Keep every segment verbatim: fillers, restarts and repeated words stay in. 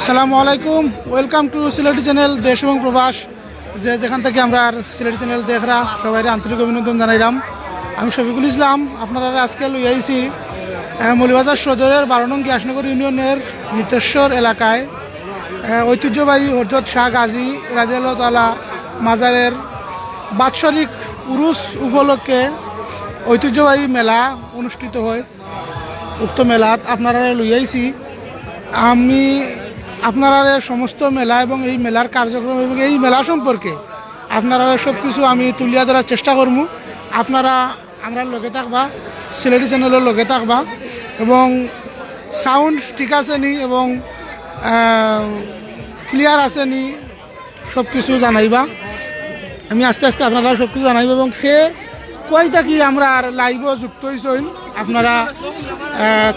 আসসালামু আলাইকুম, welcome to Sylheti চ্যানেল দেশ এবং প্রবাস। যে যেখান থাকি আমরার সিলেটি চ্যানেল দেখরা, সবাইরে আন্তরিক অভিনন্দন জানাইরাম। আমি শফিকুল ইসলাম, আপনারারে আজকে লই আইছি, আহ, মৌলভীবাজার সদরের বারো নং গিয়াসনগর ইউনিয়নের নিতেশ্বর এলাকায়, আহ, ঐতিহ্যবাহী হযরত শাহ গাজী রাদিয়াল্লাহু তাআলা মাজারের বাৎসরিক উরুস উপলক্ষে ঐতিহ্যবাহী মেলা অনুষ্ঠিত হয়। উক্ত মেলাত আপনারারে লই আইছি। আমি আপনারারে সমস্ত মেলা এবং এই মেলার কার্যক্রম এবং এই মেলা সম্পর্কে আপনারারে সব কিছু আমি তুলিয়া ধরার চেষ্টা করমু। আপনারা আমরার লগে থাকবা, সিলেটি চ্যানেলর লগে থাকবা, এবং সাউন্ড ঠিক আছে নি এবং ক্লিয়ার আছে নি, সব কিছু জানাইবা। আমি আস্তে আস্তে আপনারারে সব কিছু জানাইবা, এবং কে কই থাকি আমরার লাইভও যুক্ত অইছইন, আপনারা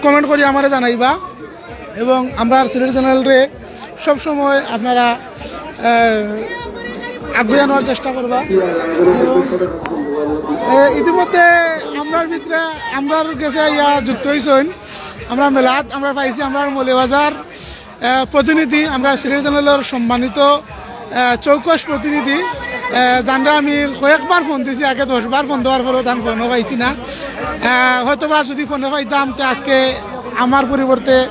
কমেন্ট করি আমারে জানাইবা। এবং আমরার সিলেটি চ্যানেলরে সব সময় আপনারা আহ, আগুয়া নেওয়ার চেষ্টা করবা। এবং, আহ, ইতিমধ্যে আমরার ভিতরে, আমরার গেছে আইয়া যুক্ত অইছইন আমরা মেলাত, আমরা পাইছি আমরার মৌলভীবাজার, আহ, প্রতিনিধি, আমরার সিলেটি চ্যানেলর সম্মানিত, আহ, চৌকস প্রতিনিধি, আহ, যানরে আমি কয়েকবার ফোন দিছি, আগে দশ বার ফোন দেওয়ার পরেও তান ফোনও পাইছি না। আহ, হয়তোবা যদি ফোনে পাইতাম, তে আজকে আমার পরিবর্তে, আহ,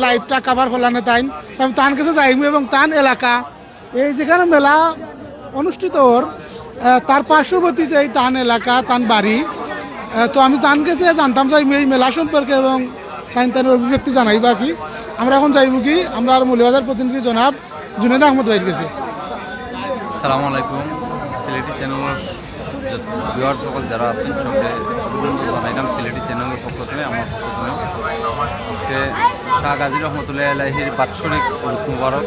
লাইভটা কভার করলানে তাইন। তো আমি তান গেছে যাইমু এবং তান এলাকা, এই যেখানে মেলা অনুষ্ঠিত অর, আহ, তার পার্শ্ববর্তীতে এই তান এলাকা, তান বাড়ি। আহ, তো আমি তান গেছে জানতাম চাইমু এই মেলা সম্পর্কে এবং তাইন তান অভিব্যক্তি জানাইবা কি। আমরা এখন যাইমু কি, আমরার মৌলভীবাজার প্রতিনিধি জনাব জুনেদ আহমদ ভাইর গেছে। আসসালামু আলাইকুম, সিলেটি চ্যানেলর ভিউয়ার সকল যারা আছইন, সবরে অভিনন্দন জানাইলাম সিলেটি চ্যানেলর পক্ষ থাকি, আমার পক্ষ থাকি। আজকে শাহ গাজী রহমতুল্লাহ আলাইহির বাৎসরিক উরুস মুবারক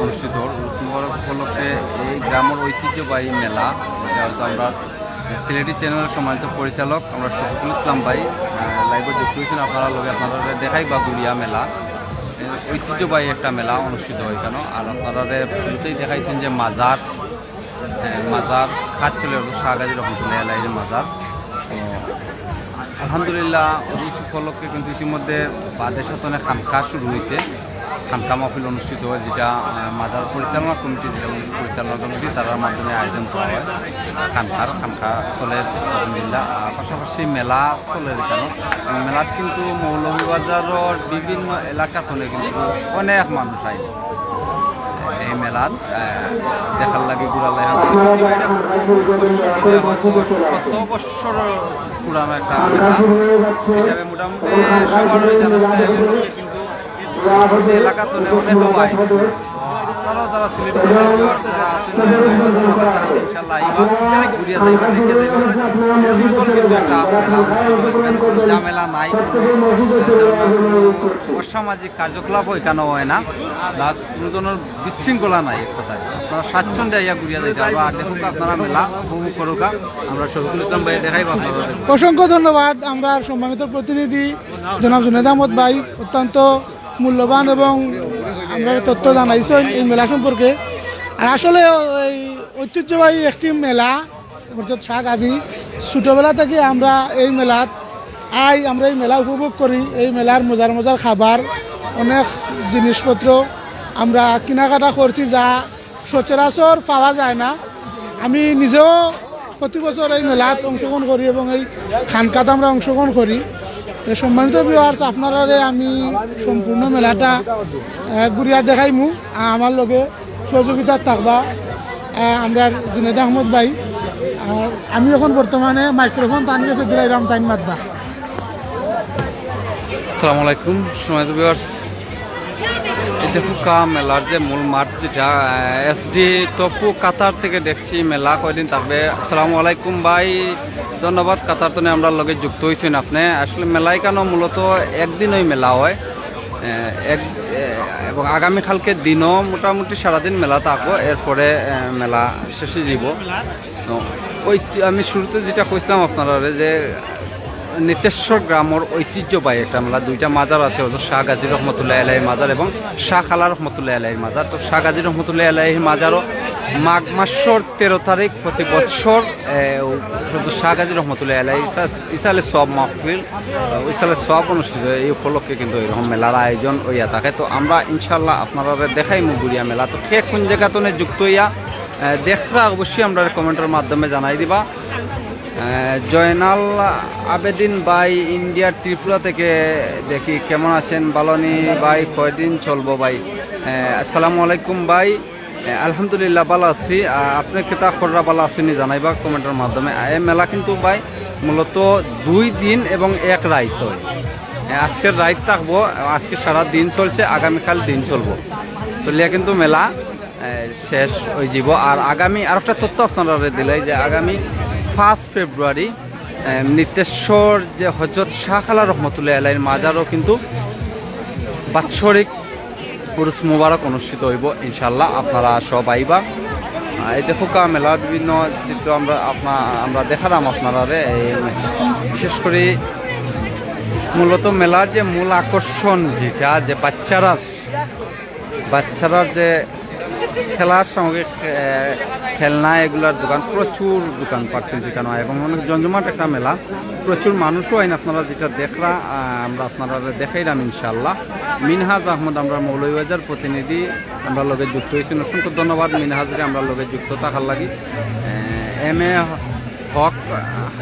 অনুষ্ঠিত অর। উরুস মুবারক উপলক্ষে এই গ্রামর ঐতিহ্যবাহী মেলা, যেটা হয়তো আমরা সিলেটি চ্যানেলর সম্মানিত পরিচালক আমরা শফিকুল ইসলাম ভাই, আহ, লাইভে যুক্ত অইছইন, আপনারার লগে আপনারারে দেখাইবা ঘুরিয়া মেলা। আহ, ঐতিহ্যবাহী একটা মেলা অনুষ্ঠিত হয় এখানো। আর আপনারারে শুরুতেই দেখাইছইন যে মাজার, আহ, মাজার কাজ চলে হলো শাহ গাজী রহমতুল্লাহ আলাইহির মাজার। তো আলহামদুলিল্লাহ, উরুস উপলক্ষে কিন্তু ইতিমধ্যে বাদে সাতনে খানকা শুরু হইছে। খানকা মাহফিল অনুষ্ঠিত হয়, যেটা, আহ, মাজার পরিচালনা কমিটি, যেটা উরুস পরিচালনা কমিটি, তারার মাধ্যমে আয়োজন করা হয়। খানকার, খানকা চলে আলহামদুলিল্লাহ। আর পাশাপাশি মেলা চলে এখানো। মেলাত কিন্তু মৌলভীবাজারর বিভিন্ন এলাকা থেকে কিন্তু অনেক মানুষ আয় এই মেলাত, আহ, দেখার লাগি, ঘুরার লাগি। শত বছর পুরানো একটা মেলা হিসাবে মোটামুটি সবার ওই জানা শোনা এখন কিন্তু প্রতি এলাকা তো অনেক হয়। আপনারাও যারা সিলেটি চ্যানেল ভিউয়ার্স যারা আছেন, ইনশাআল্লাহ এইবার ঘুরিয়া যাইবা, দেখিয়া যাইবা। সিম্পল কিন্তু একটা মেলা অনুষ্ঠিত হয়, এখানে কোনো ঝামেলা নাই, কোনো, আহ, অসামাজিক কার্যকলাপও এখানে হয় না, প্লাস কোনো ধরনের বিশৃঙ্খলা নাই। এক কথায় আপনারা স্বাচ্ছন্দ্যে আইয়া ঘুরিয়া যাইতে পারবা। আর দেখুক আপনারা মেলা উপভোগ করুক। আমরা শফিকুল ইসলাম ভাই দেখাইব আপনারা। অসংখ্য ধন্যবাদ। আমরা সম্মানিত প্রতিনিধি জনাব জুনেদ আহমদ ভাই অত্যন্ত মূল্যবান এবং আমরা তথ্য জানাইছেন এই মেলা সম্পর্কে। আর আসলে এই ঐতিহ্যবাহী একটি মেলা, অর্থাৎ শাহ গাজী। ছোটবেলা থেকে আমরা এই মেলাত আই, আমরা এই মেলা উপভোগ করি। এই মেলার মজার মজার খাবার, অনেক জিনিসপত্র আমরা কেনাকাটা করছি, যা সচরাচর পাওয়া যায় না। আমি নিজেও প্রতি বছর এই মেলাত অংশগ্রহণ করি এবং এই খানকাত আমরা অংশগ্রহণ করি। তো সম্মানিত ভিউয়ার্স, আপনারারে আমি সম্পূর্ণ মেলাটা, আহ, ঘুরিয়া দেখাইমু। আহ, আমার লগে সহযোগিতা থাকবা, আহ, আমরা জুনেদ আহমদ ভাই। আর আমি এখন বর্তমানে মাইক্রোফোন তান গেছে দিলাইরাম, তাইন মাতবা। আসসালামু আলাইকুম, সম্মানিত ভিউয়ার্স, এটা ফুকা মেলার যে মূল মাঠ, যেটা, আহ, এসডি তপু কাতার থেকে দেখছি মেলা কয়দিন থাকবে। আসসালামু আলাইকুম ভাই, ধন্যবাদ কাতার তনে আমরার লগে যুক্ত হইছেন আপনি। আসলে মেলা এখানো মূলত একদিনই মেলা হয়, আহ, এক, আহ, এবং আগামীকালকে দিনও মোটামুটি সারাদিন মেলা থাকবো, এরপরে, আহ, মেলা শেষে যাব। তো ওই তি-, আমি শুরুতে যেটা কইছিলাম আপনারা যে নিতেশ্বর গ্রামর ঐতিহ্যবাহী একটা মেলা, দুইটা মাজার আছে, হজরত শাহ গাজী রহমতুল্লাহ আলাইহির মাজার এবং শাহ খালা রহমতুল্লাহ আলাইহির মাজার। তো শাহ গাজী রহমতুল্লাহ আলাইহির মাজারও মাঘ মাসর তেরো তারিখ প্রতি বছর, এ, হজরত শাহ গাজী রহমতুল্লাহ আলাইহি ইসা-, ইসালে সওয়াব মাহফিল, এ, ইসালে সওয়াব অনুষ্ঠিত হয়। এই উপলক্ষে কিন্তু এরকম মেলার আয়োজন হইয়া থাকে। তো আমরা ইনশাল্লাহ আপনারারে দেখাইমু ঘুরিয়া মেলা। তো কে কোন জায়গা তনে যুক্ত হইয়া, এ, দেখরা অবশ্যই আমরা কমেন্টের মাধ্যমে জানাই দিবা। এ, জয়নাল আবেদিন ভাই, ইন্ডিয়ার ত্রিপুরা থেকে দেখি, কেমন আছেন? ভালো নি ভাই, কয়দিন চলবো ভাই? এ, আসসালামু আলাইকুম ভাই। এ, আলহামদুলিল্লাহ, ভালো আছি। আ, আপনি কিতা কররা, ভালো আছেন নি জানাইবা কমেন্টের মাধ্যমে। এ মেলা কিন্তু ভাই মূলত দুই দিন এবং এক রাইত হয়। এ, আজকের রাইত থাকবো, আজকে সারা দিন চলছে, আগামীকাল দিন চলবো, চলিয়া কিন্তু মেলা, এ, শেষ হয়ে যাব। আর আগামী আরেকটা তথ্য আপনারারে দিলাই যে আগামী পাঁচ ফেব্রুয়ারি, এ, নিতেশ্বর যে হজরত শাহ খালা রহমতুল্লাহ আলাইহির মাজারও কিন্তু বাৎসরিক উরুস মুবারক অনুষ্ঠিত হইব ইনশাল্লাহ। আপনারা সব আইবা। আহ, এই দেখো কা মেলার বিভিন্ন চিত্র আমরা আপনা-, আমরা দেখালাম আপনারারে। এই বিশেষ করে মূলত মেলার যে মূল আকর্ষণ যেটা, যে বাচ্চারা, বাচ্চারা যে খেলার সামগ্রী, খে-, খেলনা, এগুলার দোকান, প্রচুর দোকানপাট কিন্তু এখানে হয় এবং অনেক জমজমাট একটা মেলা। প্রচুর মানুষও আইন, আপনারা যেটা দেখরা, আহ, আমরা আপনারা দেখাইলাম ইনশাল্লাহ। মিনহাজ আহমদ, আমরা মৌলভীবাজার প্রতিনিধি, আমরা লগে যুক্ত হয়েছেন। অসংখ্য ধন্যবাদ মিনহাজরে আমরা লগে যুক্ত থাকার লাগি। আহ, এম এ হক,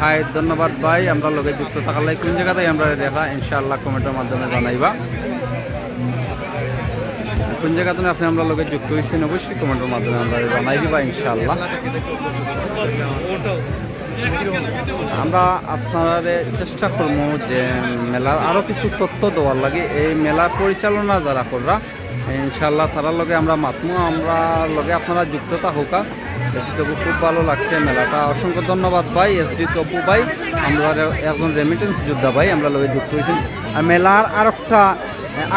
হাই, ধন্যবাদ ভাই, আমরা লগে যুক্ত থাকার লাগি। কোন জায়গাতে আমরা দেখা ইনশাআল্লাহ কমেন্টের মাধ্যমে জানাইবা। কোন জায়গাতে আপনি আমরা লগে যুক্ত হয়েছেন অবশ্যই কমেন্টের মাধ্যমে আমরা জানাই দিবা ইনশাআল্লাহ। আমরা আপনারারে চেষ্টা করবো যে মেলার আরো কিছু তথ্য দেওয়ার লাগি। এই মেলা পরিচালনা যারা কররা, ইনশাআল্লাহ তারার লগে আমরা মাতমু, আমরা লগে আপনারা যুক্ত থাকুকা। এসে তবু খুব ভালো লাগছে মেলাটা। অসংখ্য ধন্যবাদ ভাই, এস ডি তপু ভাই, আমরা একজন রেমিটেন্স যোদ্ধা ভাই, আমরা লগে যুক্ত হয়েছেন। আর মেলার আরেকটা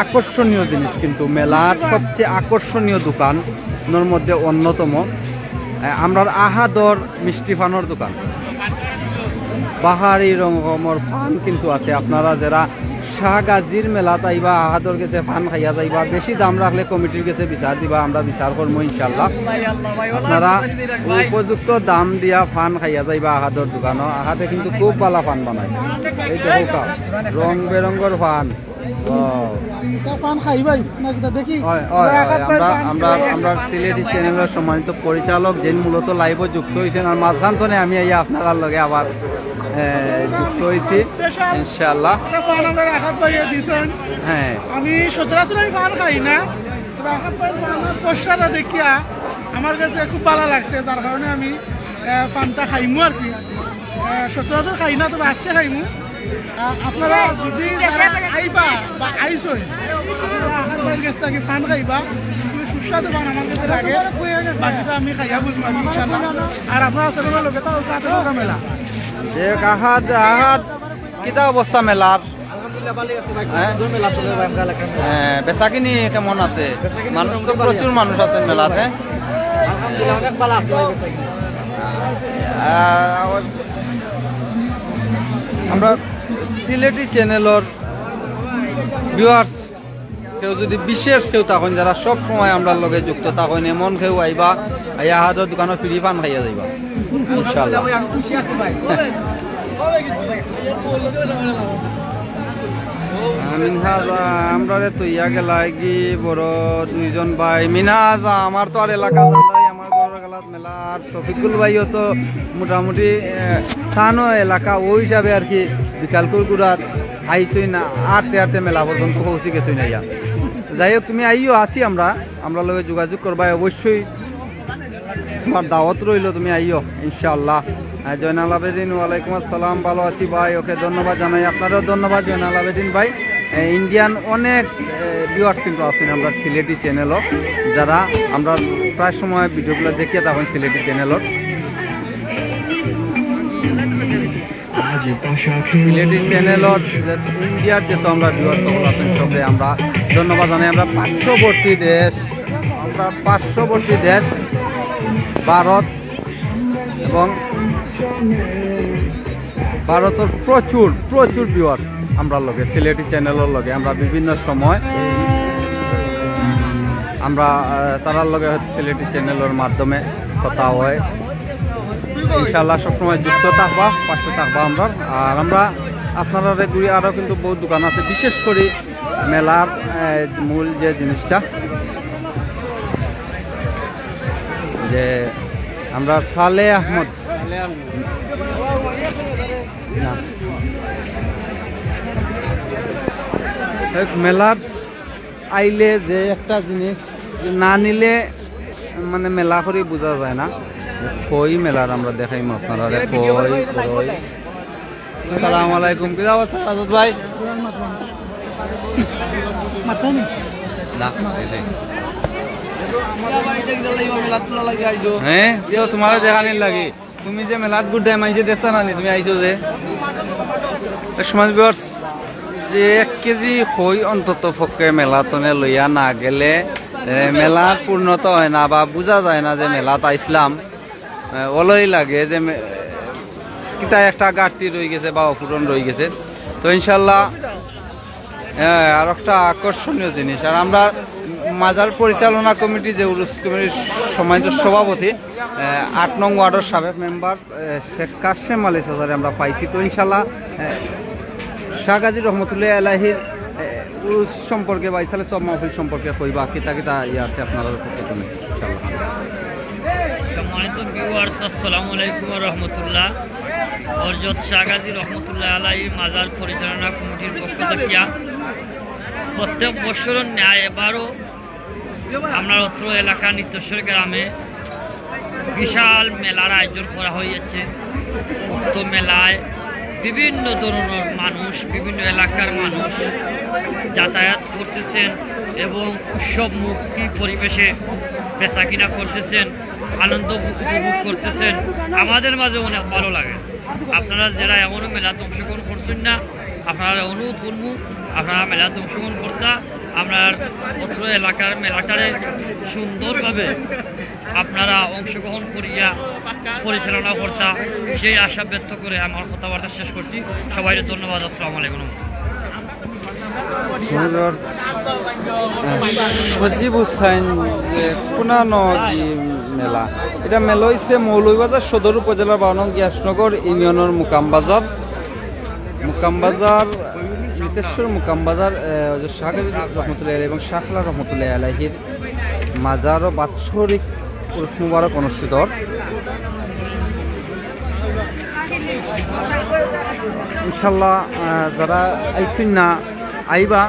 আকর্ষণীয় জিনিস, কিন্তু মেলার সবচেয়ে আকর্ষণীয় দোকানর মধ্যে অন্যতম, আহ, আমরার আহাদর মিষ্টি পানর দোকান। বাহারি রকমর পান কিন্তু আছে। আপনারা যারা শাহ গাজীর মেলাত আইবা, আহাদর গেছে পান খাইয়া যাইবা, বেশি দাম রাখলে কমিটির গেছে বিচার দিবা, আমরা বিচার করবো ইনশাল্লাহ। আপনারা উপযুক্ত দাম দিয়া পান খাইয়া যাইবা আহাদর দোকানো। আহাদে কিন্তু খুব ভালা পান বানায়। এই দেখো কা, রং বেরঙর পান। Wow। এটা পান খাইবাই না কিতা দেখি? হয়, হয়, আমরা হয়। আবার আমরা, পান আমরা, খাই। আমরা সিলেটি চ্যানেলের সম্মানিত পরিচালক, যিনি মূলত লাইভও যুক্ত হয়েছেন, আর মাঝখান তনে আমি এই আপনারার লগে আবার, এ, যুক্ত হয়েছি। Special ইনশাআল্লাহ। একটা পান আমরা রাখাত ভাইয়ে দিছেন। হ্যাঁ। আমি সচরাচর আমি পান খাই না, তবে রাখাত ভাইয়ের পানের পশরাটা দেখিয়া আমার কাছে খুব ভালো লাগছে, যার কারণে আমি, এ, পানটা খাইমু আর কি। এ, সচরাচর খাই না, তবে আজকে খাইমু। আহ, আপনারা যদি যারা আইবা বা আইছই, আপনারা আহাদ ভাইর গেছ থাকি পান খাইবা, খুবই সুস্বাদু পান আমার কাছে লাগে। বাকিটা আমি খাইয়া বুঝবো আর কি, ইনশাআল্লাহ। আর আপনারা সেগুলো লোকে তো কাছে লোকা মেলা। যে আহাদ, আহাদ, কিতা অবস্থা মেলার? আলহামদুলিল্লাহ, ভালোই আছে ভাই। হ্যাঁ? সুন্দর মেলা চলে ভাই, আমরা এলাকার মেলা। হ্যাঁ, বেচাকিনি কেমন আছে? বেচাকিনি মানুষ তো মোটামুটি ভালোই প্রচুর আছে। মানুষ আছে মেলাতে। আলহামদুলিল্লাহ, অনেক ভালো আছে ভাই বেচাকিনি। আহ, আমরা সিলেটি চ্যানেলর ভিউয়ার্স, কেউ যদি বিশেষ কেউ থাকইন, যারা সব সময় আমরার লগে যুক্ত থাকইন, এমন কেউ আইবা, আইয়া আহাদর দোকানো ফ্রি পান খাইয়া যাইবা ইনশাআল্লাহ। ভাই, আমি খুশি আছি ভাই। আহ, মিনহাজ, আহ, আমরারে তো ইয়া গেলায় কি বড় দুইজন ভাই। মিনহাজ, আহ, আমার তো আর এলাকা জানাই, আমার ঘরর গেলাত মেলা, আর শফিকুল ভাইও তো মোটামুটি, আহ, তানও এলাকা, ওই হিসাবে আর কি বিকাল কুরকুরাত আইছই না, আটতে আটতে মেলা পর্যন্ত পৌঁছি গেছই না ইয়া। যাই হোক, তুমি আইও, আছি আমরা, আমরার লগে যোগাযোগ করবায় অবশ্যই। তোমার দাওয়াত রইল, তুমি আইও ইনশাআল্লাহ। আহ, জয়নাল আবেদিন, ওয়ালাইকুম আসসালাম, ভালো আছি ভাই। ওকে, ধন্যবাদ জানাই, আপনারেও ধন্যবাদ জয়নাল আবেদিন ভাই। আহ, ইন্ডিয়ান অনেক, আহ, ভিউয়ার্স কিন্তু আছেন আমরার সিলেটি চ্যানেলও, যারা আমরা প্রায় সময় ভিডিওগুলো দেখিয়া থাকইন সিলেটি চ্যানেলও। সিলেটি চ্যানেলর যে ইন্ডিয়ার যত আমরা ভিউয়ার্স সকল আছেন, সবরে আমরা ধন্যবাদ জানাই। আমরা পার্শ্ববর্তী দেশ, আমরা পার্শ্ববর্তী দেশ ভারত এবং ভারতর প্রচুর প্রচুর ভিউয়ার্স আমরার লগে, সিলেটি চ্যানেলর লগে আমরা বিভিন্ন সময় আমরা আহ, তারার লগে হয়তো সিলেটি চ্যানেলর মাধ্যমে কথা হয়। ইনশাআল্লাহ সবসময় যুক্ত থাকবা, পাশে থাকবা আমরা। আর আমরা আপনারারে ঘুরি আরও কিন্তু বহুত দোকান আছে, বিশেষ করে মেলার আহ, মূল যে জিনিসটা, যে আমরা সালে আহমদ না। এক মেলার আইলে যে একটা জিনিস যে না নিলে মানে মেলা করি বুঝা যায় না। খই মেলার আমরা দেখাইমু আপনারারে, খই, খই। আসসালামু আলাইকুম, কি অবস্থা রাজত ভাই? না, এই যে। হ্যাঁ, তো তোমার যেখানে লাগে। তুমি যে মেলাত ঘুরতে মাইনষে দেখতা না নি, তুমি আইছো যে। এ সমাজ ভিউয়ার্স, যে এক কেজি খই অন্তত পক্ষে মেলাতনে লইয়া না গেলে, এ, মেলার পূর্ণতা হয় না বা বুঝা যায় না যে মেলাত আইসলাম। এ, ওলাই লাগে যে মে-, কিতা একটা ঘাটতি রই গেছে বা অপূরণ রই গেছে। তো ইনশাল্লাহ, হ্যাঁ, আর একটা আকর্ষণীয় জিনিস। আর আমরা মাজার পরিচালনা কমিটি, যে উরুস কমিটির সম্মানিত সভাপতি, আহ, আট নং ওয়ার্ডের সাবেক মেম্বার, আহ, শেখ কাশেম আলী চাচারে আমরা পাইছি। তো ইনশাল্লাহ, আহ, শাহ গাজী রহমতুল্লাহ আলাইহির, আহ, উরুস সম্পর্কে বা ইসালে সব মাহফিল সম্পর্কে কইবা, কিতা কিতা ইয়ে আছে আপনারার পক্ষ থেকে, ইনশাল্লাহ। সম্মানিত ভিউয়ার্স, আসসালামু আলাইকুম ওয়া রাহমাতুল্লাহ। হযরত শাহ গাজী রহমতুল্লাহ আলাইহি মাজার পরিচালনা কমিটির পক্ষ থাকিয়া প্রত্যেক বছরর ন্যায় এবারও আমরা অত্র এলাকা নিত্যশ্বর গ্রামে বিশাল মেলার আয়োজন করা হয়েছে। উক্ত মেলায় বিভিন্ন ধরনের মানুষ, বিভিন্ন এলাকার মানুষ যাতায়াত করতেছেন এবং উৎসবমুখী পরিবেশে বেচাকিনা করতেছেন, আনন্দ উপভোগ করতেছেন। আমাদের মাঝে অনেক ভালো লাগে। আপনারা যারা এখনো মেলাত অংশগ্রহণ করছেন না, আপনারা অনুরোধ করবো, আপনারা মেলাত অংশগ্রহণ করতা, আপনার অত্র এলাকার মেলাটারে সুন্দরভাবে আপনারা অংশগ্রহণ করিয়া পরিচালনা করতা, সেই আশা ব্যক্ত করে আমার কথাবার্তা শেষ করছি। সবাইকে ধন্যবাদ। আসসালামু আলাইকুম। সুন্দর, আহ, সজীব হুসাইন, যে কোনানো কি মেলা? এটা মেলা হইছে মৌলভীবাজার সদর উপজেলার বারো নং গ্যাসনগর ইউনিয়নের মুকাম বাজার। মুকাম বাজার, মিতেশ্বর মুকাম বাজার, আহ, ওই যে শাহ গাজী রহমতুল্লাহ আলাইহি এবং শাহ খালা রহমতুল্লাহ আলাইহির মাজারও বাৎসরিক উরুস মুবারক অনুষ্ঠিত অর। ইনশাল্লাহ, আহ, যারা আইছেন না, আইবা,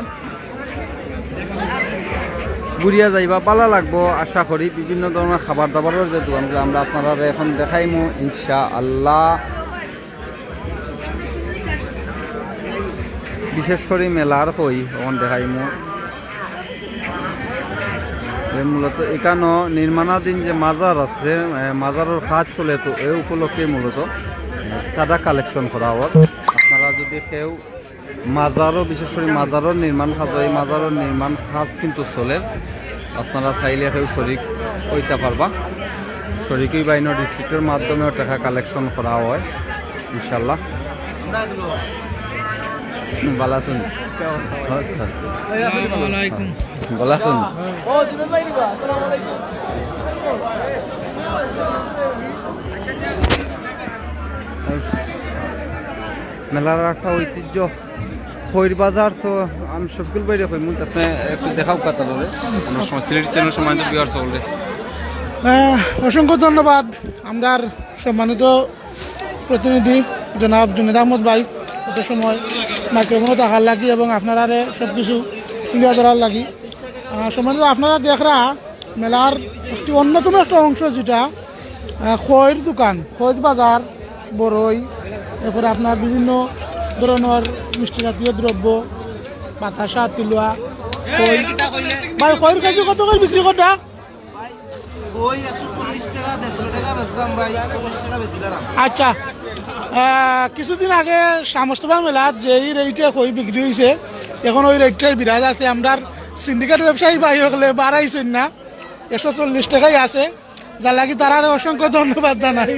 ঘুরিয়া যাইবা, ভালা লাগবো আশা করি। বিভিন্ন ধরনের খাবার দাবারর যে দোকানগুলো আমরা আপনারারে এখন দেখাইমু ইনশাআল্লাহ। বিশেষ করি মেলার খই অখন দেখাইমু। এ মূলত এখানো নির্মাণাধীন যে মাজার আছে, এ, মাজারর কাজ চলে, তো এ উপলক্ষে মূলত চাঁদা কালেকশন করা অর। আপনারা যদি কেউ মাজারও, বিশেষ করি মাজারর নির্মাণ কাজ, এই মাজারর নির্মাণ কাজ কিন্তু চলের। আপনারা চাইলে কেউ শরিক অইতা পারবা। শরিক অইবা, ইনো রিসিপ্টর মাধ্যমেও টাকা কালেকশন করা হয় ইনশাল্লাহ। ভালা আছইন? আসসালামু আলাইকুম। ভালা আছইন? মেলার একটা ঐতিহ্য, খইর বাজার। তো আমি শফিকুল ভাইরে কইমু, আপনি একটু দেখাও কথা বলে। আমার সময় সিলেটি চ্যানেল সম্মানিত ভিউয়ার্স বললে। আহ, অসংখ্য ধন্যবাদ আমরার সম্মানিত প্রতিনিধি জনাব জুনেদ আহমদ ভাই, এত সময় মাইক্রোফোনো থাকার লাগি এবং আপনারারে সব কিছু তুলিয়া ধরার লাগি। আহ, সম্মানিত, আপনারা দেখরা মেলার একটি অন্যতম একটা অংশ, যেটা, আহ, খইর দোকান, খইর বাজার, বড়ই, এরপরে আপনার বিভিন্ন ধরনের মিষ্টি জাতীয় দ্রব্য, বাতাসা, তিলুয়া, খই। ভাই, খইর কেজি কত করি বিক্রি কররা? ওই একশো চল্লিশ টাকা, দেড়শো টাকা বেচলাম ভাই, চল্লিশ টাকা বেচি দিলাম। আচ্ছা, আহ, কিছুদিন আগে শাহ মোস্তফার মেলাত যেই রেটে খই বিক্রি হইছে, এখন ওই রেটটাই বিরাজ আছে। আমরার সিন্ডিকেট ব্যবসায়ী ভাই হকলে বাড়াইছইন না, একশো চল্লিশ টাকাই আছে, যার লাগি তারারে অসংখ্য ধন্যবাদ জানাই।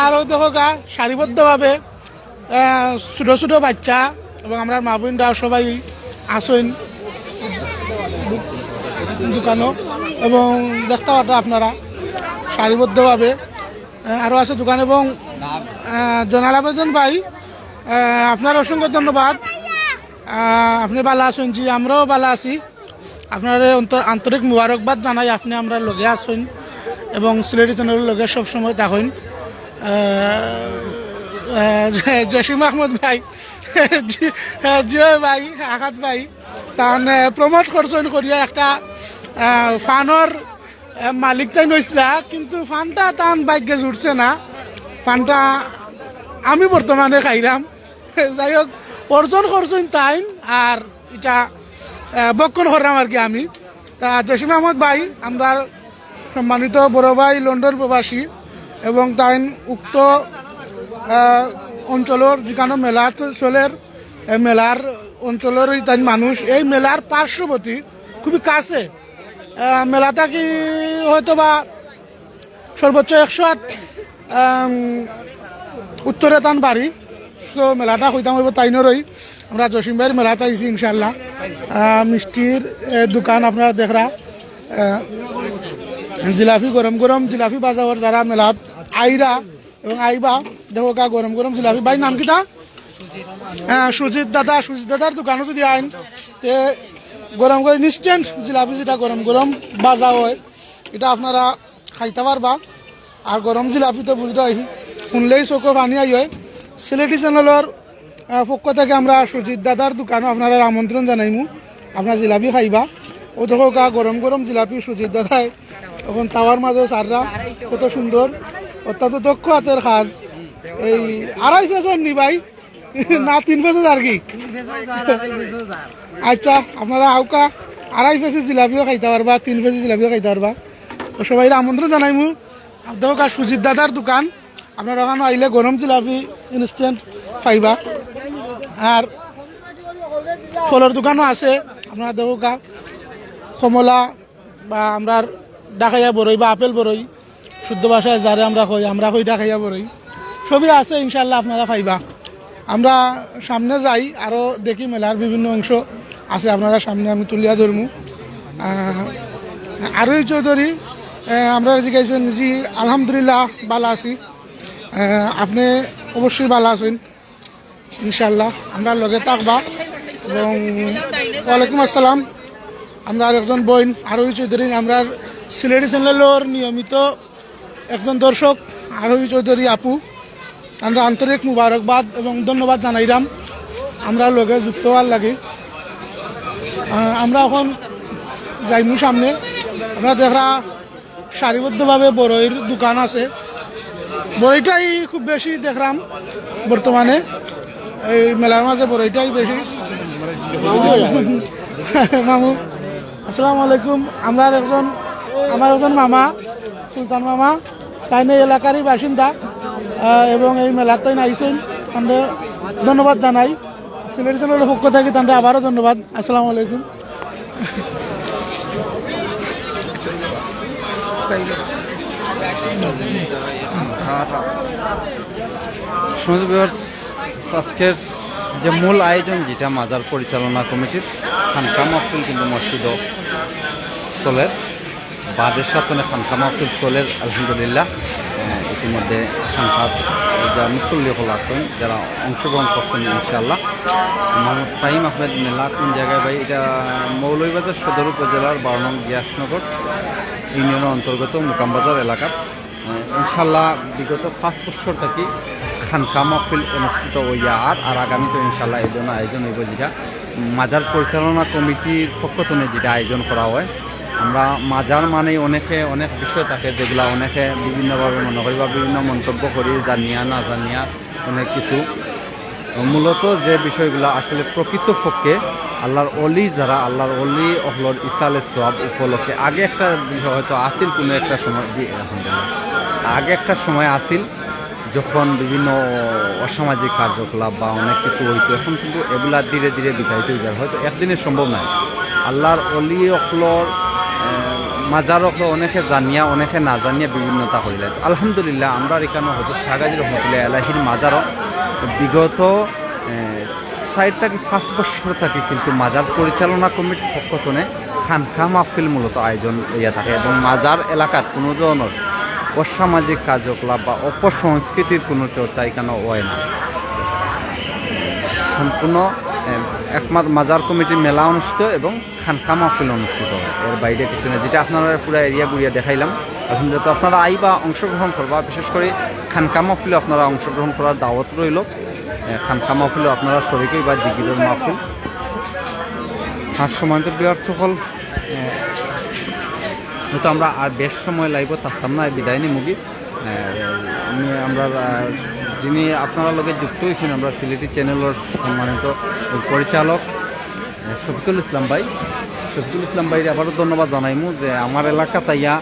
আর অউ দেখউক্কা সারিবদ্ধভাবে, আহ, ছোট ছোট বাচ্চা এবং আমরার মা-বইনরা সবাই আছইন দোকানো এবং দেখতা পাররা আপনারা সারিবদ্ধভাবে, আহ, আরও আছে দোকান এবং, আহ, জয়নাল আবেদিন ভাই, আহ, আপনারে অসংখ্য ধন্যবাদ। আহ, আপনে ভালা আছইন? জি, আমরাও ভালা আছি। আপনারে অন্তর-, আন্তরিক মুবারকবাদ জানাই, আপনে আমরার লগে আছইন এবং সিলেটি চ্যানেলর লগে সবসময় থাকইন। আহ, আহ, জসিম আহমদ ভাই, জি, আহ, জিও ভাই, আহাদ ভাই, তান, আহ, promote করছইন করিয়া একটা, আহ, ফানর, আহ, মালিক তাইন অইছলা, কিন্তু ফানটা তান ভাগ্যে জুটছে না। ফানটা আমি বর্তমানে খাইরাম। যাই হোক, অর্জন করছইন তাইন, আর ইটা, আহ, ভক্ষণ করলাম আর কি আমি। তা জসিম আহমদ ভাই, আমরার সম্মানিত বড় ভাই লন্ডন প্রবাসী, এবং তাইন উক্ত, আহ, অঞ্চলর যেখানো মেলা চ-, চলের, এই মেলার অঞ্চলরই তাইন মানুষ, এই মেলার পার্শ্ববর্তী খুবই কাছে। আহ, মেলা থাকি হয়তো বা সর্বোচ্চ একশো আত, আম, উত্তরে তান বাড়ি। তো মেলাটা কইতাম অইবো তাইনরই। আমরা জসিম ভাইর মেলাত আইছি ইনশাআল্লাহ। আহ, মিষ্টির, এ, দোকান আপনারা দেখরা। আহ, জিলাপি, গরম গরম জিলাপি বাজাওর যারা মেলাত আইরা এবং আইবা, দেখউক্কা গরম গরম জিলাপি। ভাইর নাম কিতা? হ্যাঁ, সুজিত দাদা, সুজিত দাদার দোকানো যদি আইন, তে গরম গরম instant জিলাপি যেটা গরম গরম বাজা হয়, এটা আপনারা খাইতা পারবা। আর গরম জিলাপি তো বুঝরায়, হুনলেই চোখো পানি আইয়। সিলেটি চ্যানেলর, আহ, পক্ষ থাকি আমরা সুজিত দাদার দোকানো আপনারারে আমন্ত্রণ জানাইমু, আপনারা জিলাপি খাইবা। অউ দেখউক্কা গরম গরম জিলাপি সুজিত দাদায় অখন তাওয়ার মাঝে ছাড়রা, কত সুন্দর, অত্যন্ত দক্ষ হাতের কাজ। এই আড়াই পিসর নি ভাই, না তিন পিসর আর কি? আচ্ছা, আপনারা আউক্কা, আড়াই পিসর জিলাপিও খাইতা পারবা, তিন পিসর জিলাপিও খাইতা পারবা। তো সবাইরে আমন্ত্রণ জানাইমু। দেখউক্কা সুজিত দাদার দোকান, আপনারা অখানো আইলে গরম জিলাপি instant পাইবা। আর ফলর দোকানও আছে, আপনারা দেখউক্কা কমলা বা আমরার ঢাকাইয়া বড়ই বা আপেল বড়ই, শুদ্ধ ভাষায় যারে আমরা কই, আমরা কই ঢাকাইয়া বড়ই, সবই আছে ইনশাআল্লাহ, আপনারা পাইবা। আমরা সামনে যাই, আরও দেখি মেলার বিভিন্ন অংশ আছে, আপনারা সামনে আমি তুলিয়া ধরমু। আহ, আরোহী চৌধুরী, আহ, আমরা জিজ্ঞাসা, জি আলহামদুলিল্লাহ ভালা আছি। আহ, আপনে অবশ্যই ভালা আছইন ইনশাআল্লাহ, আমরার লগে থাকবা। এবং ওয়ালাইকুম আসসালাম, আমরার একজন বইন আরোহী চৌধুরী, আমরার সিলেটি চ্যানেলর নিয়মিত একজন দর্শক আরোহী চৌধুরী আপু, আমরা আন্তরিক মুবারকবাদ এবং ধন্যবাদ জানাইরাম আমরার লগে যুক্ত অওয়ার লাগি। আহ, আমরা অখন যাইমু সামনে, আপনারা দেখরা সারিবদ্ধভাবে বড়ইর দোকান আছে। বড়ইটাই খুব বেশি দেখরাম বর্তমানে এই মেলার মাঝে, বড়ইটাই বেশি। মামু, আসসালামু আলাইকুম। আমরার একজন, আমার একজন মামা, সুলতান মামা, তাইন এই এলাকারই বাসিন্দা, আহ, এবং এই মেলাত তাইন আইছইন, তানরে ধন্যবাদ জানাই। সিলেটি চ্যানেলর পক্ষ থাকি তানরে আবারও ধন্যবাদ। আসসালামু আলাইকুম। সুপ্রিয় viewers, আজকের যে মূল আয়োজন, যেটা মাজার পরিচালনা কমিটির খানকা মাহফিল কিন্তু মসজিদও চলের, বাদে সাতনে খানকা মাহফিল চলের আলহামদুলিল্লাহ। আহ, ইতিমধ্যে খানকার যা মুসল্লি অকল আছইন, যারা অংশগ্রহণ করছইন ইনশাআল্লাহ। মোহাম্মদ ফাহিম আহমেদ মেলা কোন জায়গায় ভাই? এটা মৌলভীবাজার সদর উপজেলার বারো নং গিয়াসনগর ইউনিয়নের অন্তর্গত মুকামবাজার এলাকার। আহ, ইনশাআল্লাহ বিগত পাঁচ বছর থাকি খানকা মাহফিল অনুষ্ঠিত অইয়া আর, আর আগামীতে ইনশাআল্লাহ এই ধরনের আয়োজন অইবো, যেটা মাজার পরিচালনা কমিটির পক্ষ থেকে যেটা আয়োজন করা হয়। আমরা মাজার মানেই অনেকে অনেক বিষয় থাকে, যেগুলা অনেকে বিভিন্নভাবে মনে করি বা বিভিন্ন মন্তব্য করি, জানিয়া না জানিয়া অনেক কিছু। মূলত যে বিষয়গুলা আসলে প্রকৃতপক্ষে আল্লাহর অলি, যারা আল্লাহর অলি অকলর ইসালে সওয়াব উপলক্ষে আগে একটা বিষয় হয়তো আছিল কোনো একটা সময়, জি, আলহামদুলিল্লাহ, আগে একটা সময় আছিল যখন বিভিন্ন অসামাজিক কার্যকলাপ বা অনেক কিছু হইতো, এখন কিন্তু এগুলা ধীরে ধীরে বিদায় হয়ে যায়। হয়তো একদিনে সম্ভব নয়। আল্লাহর অলি অকলর, আহ, মাজার অকল অনেকে জানিয়া, অনেকে না জানিয়া বিভিন্নতা করিলা। আলহামদুলিল্লাহ, আমরার ইকানো হজরত শাহগাজী রহমতুল্লাহ আলাইহির মাজারও বিগত, এ, চাইর থাকি পাঁচ বছর থাকি কিন্তু মাজার পরিচালনা কমিটির পক্ষ থনে খানকা মাহফিল মূলত আয়োজন অইয়া থাকে এবং মাজার এলাকাত কুনু ধরনর অসামাজিক কার্যকলাপ বা অপসংস্কৃতির কুনু চর্চা ইকানো অয় না। সম্পূর্ণ, এ, একমাত্র মাজার কমিটির মেলা অনুষ্ঠিত এবং খানকা মাহফিল অনুষ্ঠিত অয়, এর বাইরে কিচ্ছু না। যেটা আপনারারে পুরা এরিয়া ঘুরিয়া দেখাইলাম, আলহামদুলিল্লাহ। তো আপনারা আইবা, অংশগ্রহণ করবা, বিশেষ করি খানকা মাহফিলো আপনারা অংশগ্রহণ করার দাওয়াত রইলো। এ, খানকা মাহফিলো আপনারা শরিক অইবা, জিকিরর মাহফিল। আর সম্মানিত ভিউয়ার্স সকল, এ, হয়তো আমরা আর বেশ সময় লাইভো থাকতাম না, বিদায় নিমুগি। এ, আমি, আমরা, আ, যিনি আপনারার লগে যুক্ত অইছইন, আমরার সিলেটি চ্যানেলর সম্মানিত পরিচালক, এ, শফিকুল ইসলাম ভাই। শফিকুল ইসলাম ভাইরে আবারও ধন্যবাদ জানাইমু যে আমার এলাকাত আইয়া,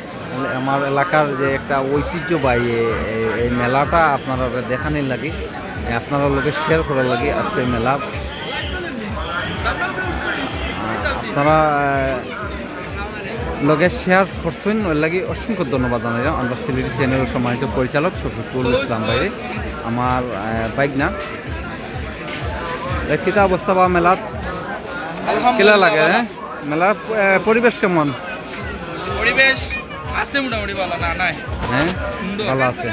আমার এলাকার যে একটা ঐতিহ্যবাহী এ-, এ-, এই মেলাটা আপনারারে দেখানির লাগি, এ, আপনারার লগে শেয়ার করার লাগি আজকের মেলা। আ, আপনারা, আ, লগে শেয়ার করছইন, এর লাগি অসংখ্য ধন্যবাদ জানাইলাম আমরা সিলেটি চ্যানেলর সম্মানিত পরিচালক শফিকুল ইসলাম ভাইরে, আমার, আহ, ভাইগনা। এ, কিতা অবস্থা বা মেলাত? আলহামদুলিল্লাহ, কিলা লাগে, ভালো। হ্যাঁ? মেলার, আহ, পরিবেশ কেমন? পরিবেশ আছে মোটামুটি ভালো, না, নাই। হ্যাঁ? সুন্দর। ভালো আছে।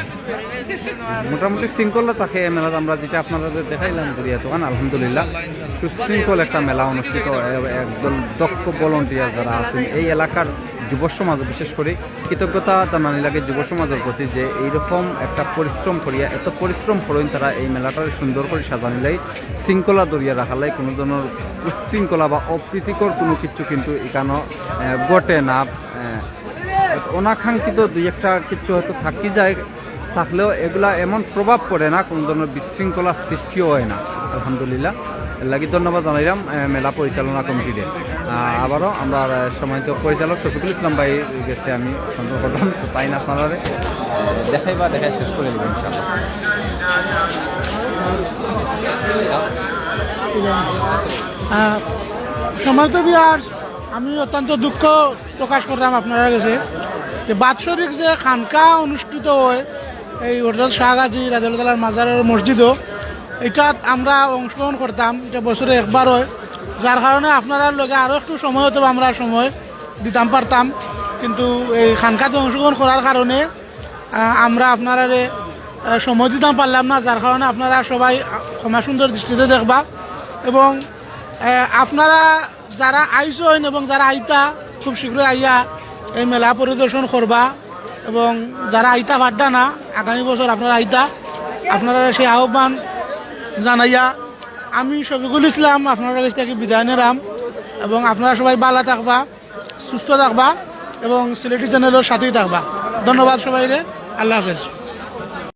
মোটামুটি শৃঙ্খলা থাকে এই মেলাত, আমরা যেটা আপনারারে দেখাইলাম ঘুরিয়া তখন, আলহামদুলিল্লাহ। ইনশাআল্লাহ, ইনশাআল্লাহ। সুশৃঙ্খল একটা মেলা অনুষ্ঠিত অয়, একদল দক্ষ ভলান্টিয়ার যারা আছইন এই এলাকার যুব সমাজ, বিশেষ করি কৃতজ্ঞতা জানানি লাগে যুব সমাজর প্রতি যে এইরকম একটা পরিশ্রম করিয়া, এত পরিশ্রম করইন তারা এই মেলাটারে সুন্দর করি সাজানিলাই, শৃঙ্খলা ধরিয়া রাখালাই, কুনু ধরনর উচ্ছৃঙ্খলা বা অপ্রীতিকর কুনু কিছু কিন্তু ইকানো, আহ, ঘটে না। আহ, অনাকাঙ্ক্ষিত দুই একটা কিছু হয়তো থাকি যায়, থাকলেও এগুলা এমন প্রভাব পড়ে না, কুনু ধরনর বিশৃঙ্খলা সৃষ্টিও অয় না, আলহামদুলিল্লাহ। এর লাগি ধন্যবাদ জানাইলাম, আহ, মেলা পরিচালনা কমিটিরে। আহ, আবারও আমরা, আহ, সম্মানিত পরিচালক শফিকুল ইসলাম ভাইর গেছে আমি হস্তান্তর করলাম, তো তাইন আপনারারে, আহ, দেখাইবা, দেখাই শেষ করি দিবা ইনশাআল্লাহ। আহ, সম্মানিত ভিউয়ার্স, আমি অত্যন্ত দুঃখ প্রকাশ করলাম আপনারার গেছে যে বাৎসরিক যে খানকা অনুষ্ঠিত অয় এই হজরত শাহগাজী রাদিয়াল্লাহু তাআলার মাজারর মসজিদো, ইটাত আমরা অংশগ্রহণ করতাম, ইটা বছরে একবার অয়, যার কারণে আপনারার লগে আরও একটু সময় হয়তো আমরা সময় দিতাম পারতাম, কিন্তু এই খানকাত অংশগ্রহণ করার কারণে, আহ, আমরা আপনারারে, আহ, সময় দিতাম পারলাম না, যার কারণে আপনারা সবাই, আহ, ক্ষমা সুন্দর দৃষ্টিতে দেখবা এবং, আহ, আপনারা যারা আইছইন এবং যারা আইতা, খুব শীঘ্রই আইয়া এই মেলা পরিদর্শন করবা এবং যারা আইতা পারতা না, আগামী বছর আপনারা আইতা, আপনারারে সেই আহ্বান জানাইয়া আমি শফিকুল ইসলাম আপনারার গেছ থাকি বিদায় নিরাম এবং আপনারা সবাই ভালা থাকবা, সুস্থ থাকবা এবং সিলেটি চ্যানেলর সাথেই থাকবা। ধন্যবাদ সবাইরে, আল্লাহ হাফেজ।